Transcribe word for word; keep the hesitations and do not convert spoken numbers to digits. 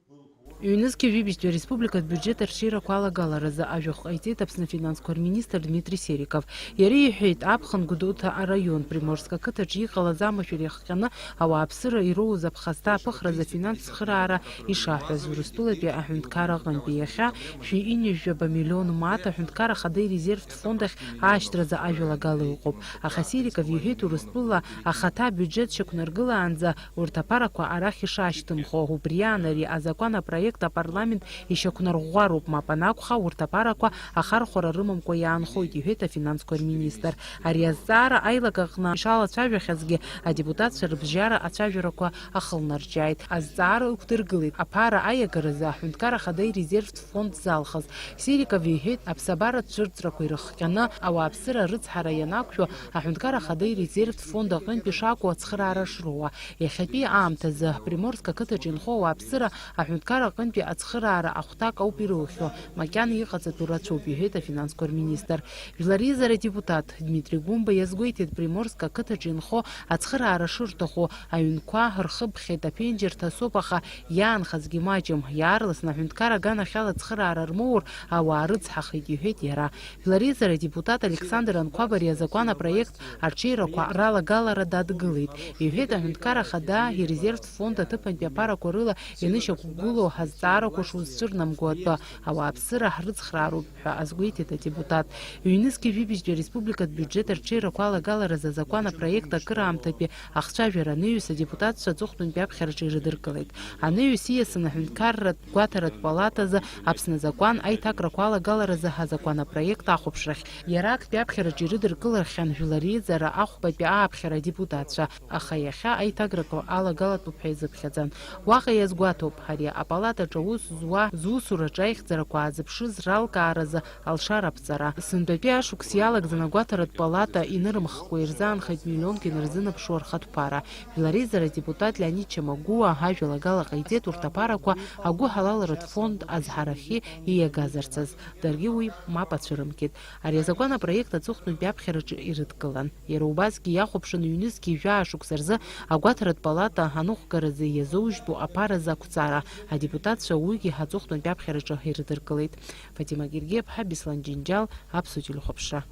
Ҩнызқьи жәибжьтәи ареспубликатә биуџьет арҽеирақәа алагаларазы ажәахә ҟаиҵеит Аԥсны афинансқәа рминистр Дмитри Сериков. Иара иҳәеит, аԥхын Гәдоуҭа араион Приморск ақыҭаҿы иҟалаз амашәыр иахҟьаны ауааԥсыра ироуз аԥхасҭа аԥыхразы афинанстә цхыраара ишаҳәаз Урыстәылатәи аҳәынҭқар аҟынтәи иахьа шәи ҩынҩажәаба миллион мааҭ аҳәынҭқар ахада ирезервтә фонд ахь аашьҭразы ажәалагала ыҟоуп. Аха Сериков иҳәеит, Урыстәыла ахаҭа абиуџьет шьақәнаргылаанӡа урҭ аԥарақәа арахь ишаашьҭымхуа, убри аан ари азакәан апроект апарламент ишьақәнарӷәӷәароуп, мап анакәха, урҭ аԥарақәа ахархәара рымамкәа иаанхоит, иҳәеит афинансқәа рминистр. Ари азҵаара аилак аҟны ишалацәажәахьазгьы, адепутатцәа рыбжьара ацәажәарақәа ахылнарҿиааит. Азҵаара ықәдыргылеит аԥара аиагаразы аҳәынҭқар ахада ирезервтә фонд залхыз. Сериков иҳәеит, аԥсабаратә цәырҵрақәа ирыхҟьаны ауааԥсыра рыцҳара ианақәшәо, аҳәынҭқар ахада ирезервтә фонд аҟынтә ишакәу ацхыраара шроуа. Иахьатәи аамҭазы Приморск ақыҭаҿы инхо ауааԥсыра аҳәынҭқар аҟынтәи ацхыраара ахәҭак ауп ирылхьо, макьана иҟаҵатәу рацәоуп, иҳәеит афинансқәа рминистр. Жәлар реизара адепутат Дмитри Гәымба иазгәеиҭеит, Приморск ақыҭаҿы инхо ацхыраара шырҭаху аҩнқәа рхыбхьеит, аԥенџьырҭа соуп, аха иаанхазгьы маҷым, иаарласны аҳәынҭқар аганахьала ацхыраара рмоур, ауаа рыцҳахеит, иҳәеит иара. Жәлар реизара адепутат Александр Анқәаб ари азакәан апроект арҽеирақәа ралагалара дадгылеит. Иҳәеит, аҳәынҭқар ахада ирезервтә фонд аҭыԥантәи аԥарақәа рыла ианышьақәгылоу ҳазҵаарақәа шузцәырнамго атәы, ауааԥсыра ҳрыцхраароуп ҳәа азгәеиҭеит адепутат. Ҩнызқьи жәибжьтәи ареспубликатә биуџьет арҽеирақәа алагаларазы азакәан апроект акыраамҭатәи ахцәажәара анаҩс адепутатцәа аҵыхәтәантәи аԥхьараҿы ирыдыркылеит. Анаҩс ииасын аҳәынҭқарратә гәаҭаратә палатазы Аԥсны азакәан аиҭакрақәа алагаларазы азакәан апроект ахәаԥшрахь. Иара актәи аԥхьараҿы ирыдыркылахьан Жәлар реизара ахәбатәи ааԥхьара адепутатцәа, аха иахьа аиҭакрақәа алагалатәуп ҳәа изыԥхьаӡан. Уаҟа иазгәаҭоуп, ари апалатаҿы аус зуа, зусураҿы аихьӡарақәа аазыԥшыз ралкааразы алшара аԥҵара. Сынтәатәи ашықәс иалагӡаны агәаҭаратә палата инырымхкәа ирзаанхеит миллионк инарзынаԥшуа рхатәԥара. Жәлар реизара адепутат Леонид Чамагәуа ажәалагала ҟаиҵеит урҭ аԥарақәа агәыҳалалратә фонд азҳарахьы ииагазарц азы. Даргьы уи мап ацәырымкит. Ари азакәан апроект аҵыхәтәантәи аԥхьараҿы ирыдкылан. Иара убасгьы иахәаԥшын ҩнызқьи жәаа шықәса рзы агәаҭаратә палата аныҟәгаразы иазоужьтәу аԥаразы ақәҵара, адепутатцәа уигьы аҵыхәтәантәи аԥхьараҿы ирыдыркылеит. Фатима Гергиаԥҳа, Беслан Џьынџьал, Аԥсуа телехәаԥшра.